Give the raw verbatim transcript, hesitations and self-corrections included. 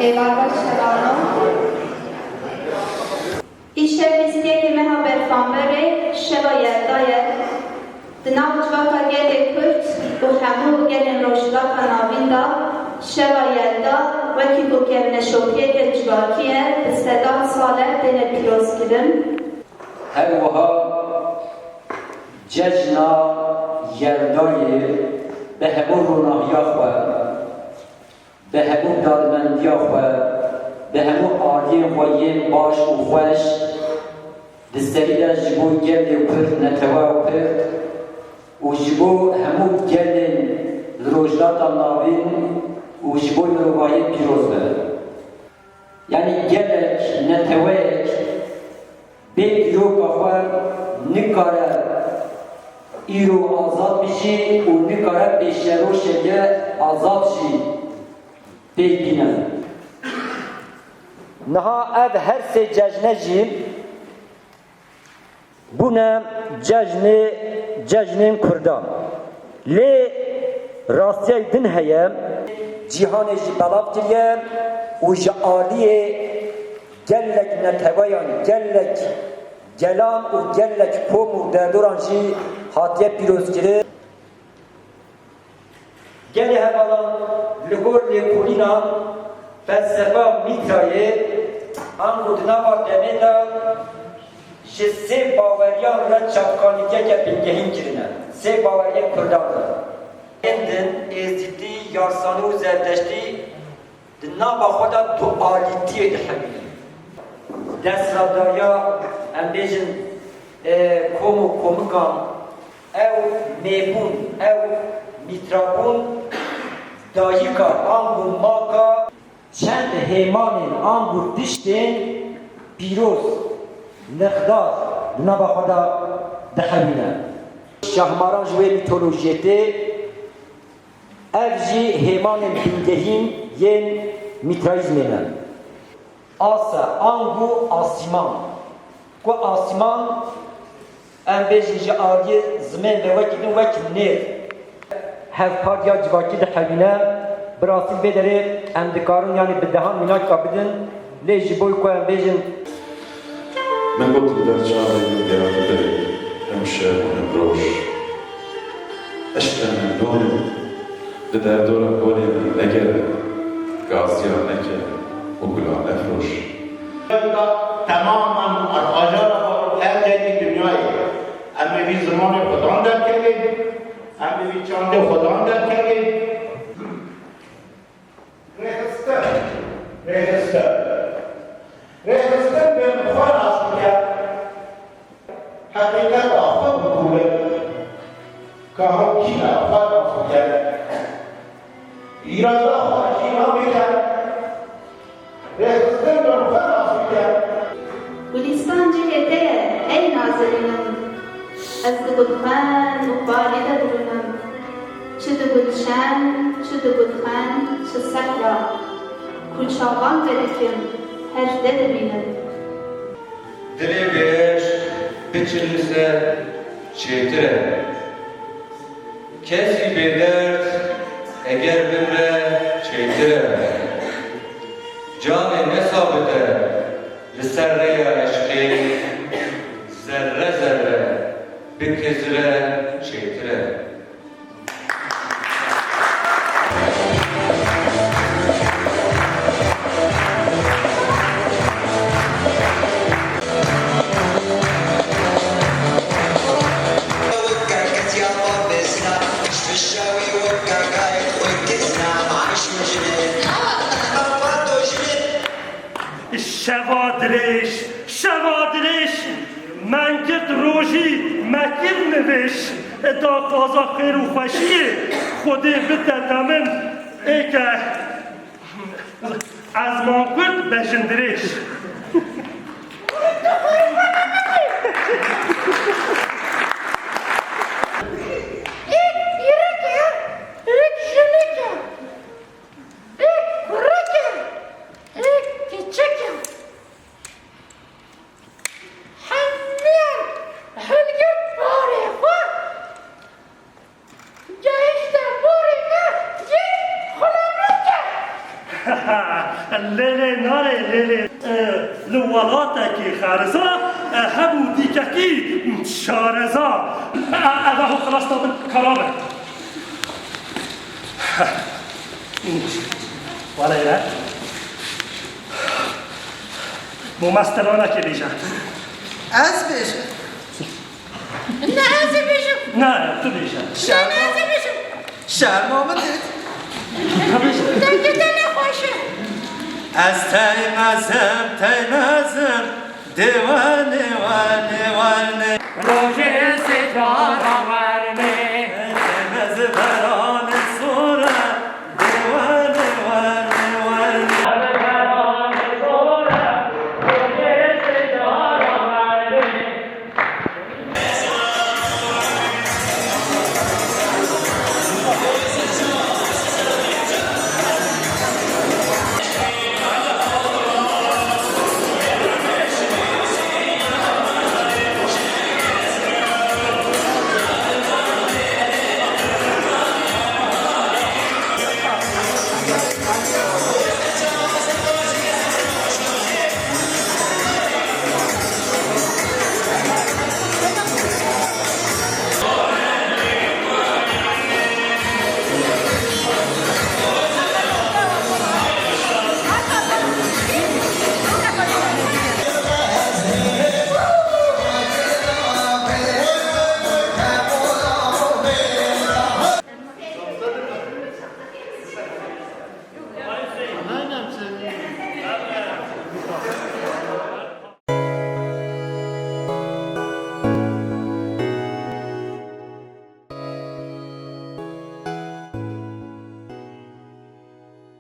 Êvarbaş şevano. Îşev bîst yekê meha Berfanberê şeva Yelda ye. Di nav civaka gelê Kurd û hemû gelên Rojhilata Navîn de şeva Yelda wekî ku kevneşopiyeke civakî ye, bi sedan sal e têne pîrozkirin. Her wiha cejna Yeldayê bi hemû ronahiya xwe, bi hemû dadmendiya xwe, bi hemû aliyên xwe yên baş û xweş, di serî de ji bo gelê Kurd, neteweya Kurd û ji bo hemû gelên li Rojhilata Navîn û ji bo mirovahiyê pîroz be. Yanî gelek, neteweyek bê dîroka xwe nikare îro azad bijî û nikare pêşerojeke azad jî pêk bîne. Niha ev her sê cejne jî bûne cejnê, cejnên Kurdan. Lê rastiyek din heye. Cîhanê jî belav kiriye û ji aliyê gelek neteweyan, gelek gelan û gelek kom û derdoran jî hatiye pîrozkirin. Gelê hevalan, li gor lêkolîna felsefa Mîtrayê, ango di nava demê de ji sê baweriyan re çavkanîtiyeke bingehîn kirine. Sê baweriyên Kurdan re. Yên din, Êzidî, Yarsanî û Zerdeştî di nava xwe de dualîtiyê dihewînin. Desthilatdariya, em bêjin, e, kom û komikan, ew mêbûn, ew mîtrabûn, dayika ango maka. Çend hêmanên ango tiştên pîroz, nirxdar di nava xwe de dihewîne. Şahmaran ji wê mîtolojiyê tê, ev jî hêmanên bingehîn yên mîtrayîzmê ne. Ase ango asîman. Ku asîman, em bêjin ji aliyê zimên ve wekî din wek nêr. Hevpar ya civakî dihewîne, bi rastî vê derê em dikarin yanî bi dehan mînak bidin, lê ji bo ku em bêjin. Min got li ber çavê min Diyarbekirê hemşev û hemroj. Eşqe min donim di derdora kolê min negere, gaziya neke û gula nefroş. Temamen ajara her derî dinyayê. Em ê vî zimanê xwedan derkevin, em ê vî çandê xwedan derkevin. Rêxistin, rêxistin. Rêxistin bi xwe nas bike. Heqîqeta xwe bikûre. Ka hewkîna xwe nas bike. Îrada xwe jî nabîne. Rêxistin bi xwe nas bike. Gulîstan cihê te ye, ey Nazirînim. Ez di gulxen û balî de dirûnim. Çi di gulşen, çi di gulxen, çi sehra. Ku çavan vedikim, her de dibînim. Dilê bêeşq biçilise çêtir e. Kesî bêderd eger bimre çêtir e. Canê nesabit e li ser rêya eşqê, zerre zerre bikizire çêtir e. Şeva dirêj, şeva dirêj, mengit rojî mekir nivêj, daxwaza xêr û xweşiyê Xwedê bide te min, ê ke ez mam kurt bejin dirêj. Êk pîrik e, êk jinik e, êk kurik e, êk kiçik e. Hemiyan hilgirt barê xwe, gehişte barê me yek xulamrike. Lê lê nare, lê lê. E, li welatekî xerza, e, hebû dîkekî şareza. E, eva ho xilas dabin, karabe. Wala ye. Bo masteranekê bêje. Ez bêjim. Ne, ez ê bêjim. Ne, tu bêje. Ne, ne, ez ê bêjim. Şerma min têt. Dengê te ne xweş e. Ez teymezim, teymezim. Dê wenê, wenê, wenê. Rojê sê cara we.